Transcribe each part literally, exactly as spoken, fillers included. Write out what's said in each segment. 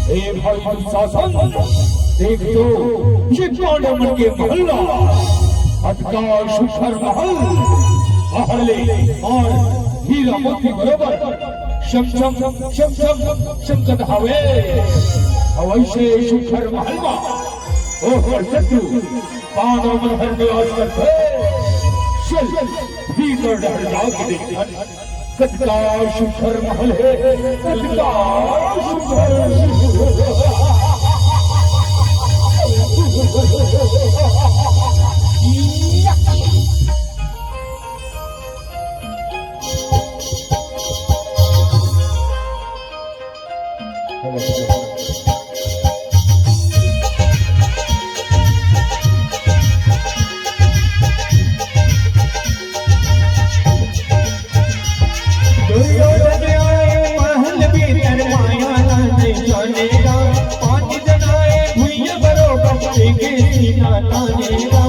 ए भाई दुशासन, देख तो, ये पांडव मन के महल ला, अतका सुघर महल, महल ले और हीरा मोती बरोबर चमचम, चमचम, चमकत हवे। अउ अइसे सुघर महल मा, ओ हर शत्रु, पांडव मन हर निवास करथे। चल, भीतर डहर जाके देखथन। कतका सुघर महल हे, कतका सुघर। दुर्योधन आए महल भीतर, माया लाने जानेगा। पांच जन आए भुइयां बरोबर, एक सीना तानेगा।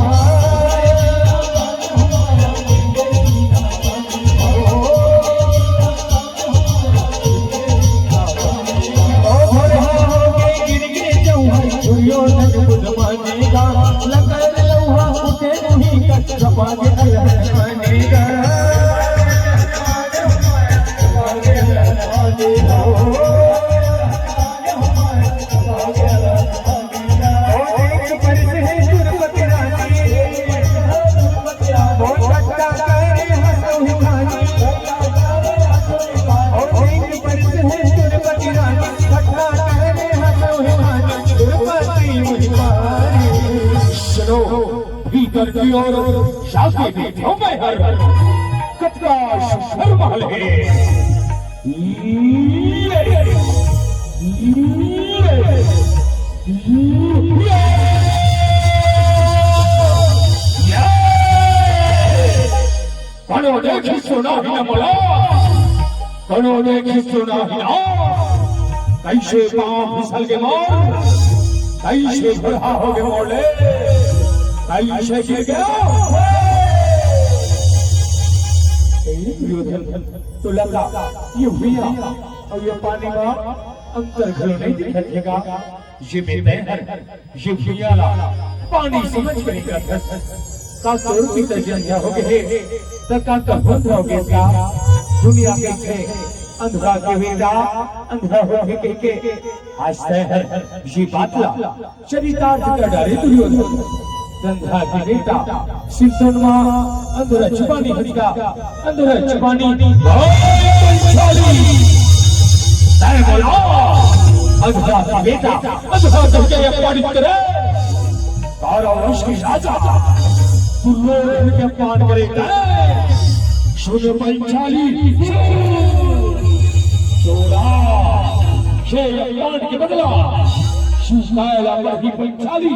ओ भोरहा होके गिर गे जौहर, दुर्योधन बुध मानेगा। लकर लौहा उठे नहीं कर, छपा के अलग मानेगा। ओ देख परस है दुर्मति रानी, ओ टट्टा करे हंसो हिरानी। ओ देख परस है दुर्मति रानी, टट्टा करे हंसो हिरानी, दुर्मति मुझ पारी। सुनो, भीतर की ओर जाके देखो मैं हर कतका सुघर महल हे। ये, ये, ये, ये। कोनो देखिस तो नाही न मोला, कोनो देखिस तो नाही न। कइसे पांव फिसल गे मोर, कइसे भुरहा हो गे मोर ले, कइसे गिर गेंव। ए दुर्योधन, तोला का ये भुइयां अउ ये पानी मा अंतर घलो नइ दिखत हे का? ये में तैं हर ये भुइयां ला पानी समझ के नइ करथस। का तोर पिता जी अंधा हो गे हे, त का तहूं अंधा हो गेस का? दुनिया कहिथे अंधा के बेटा अंधा होथे कहिके। आज तैं हर ये बात ला चरितार्थ कर डारे दुर्योधन। अंधा के बेटा सिरतोन मा अंधरा छुपानी हंसका, अंधरा छुपानी। भाई पंचाली, तैं बोला, अंधा के बेटा अंधा कहिके अपमानित करे। तारा वंश के राजा दुर्योधन के अपमान करे तैं। सुन पंचाली, सुन। चोरा, ये अपमान के बदला चुकाय ला पड़ही पंचाली।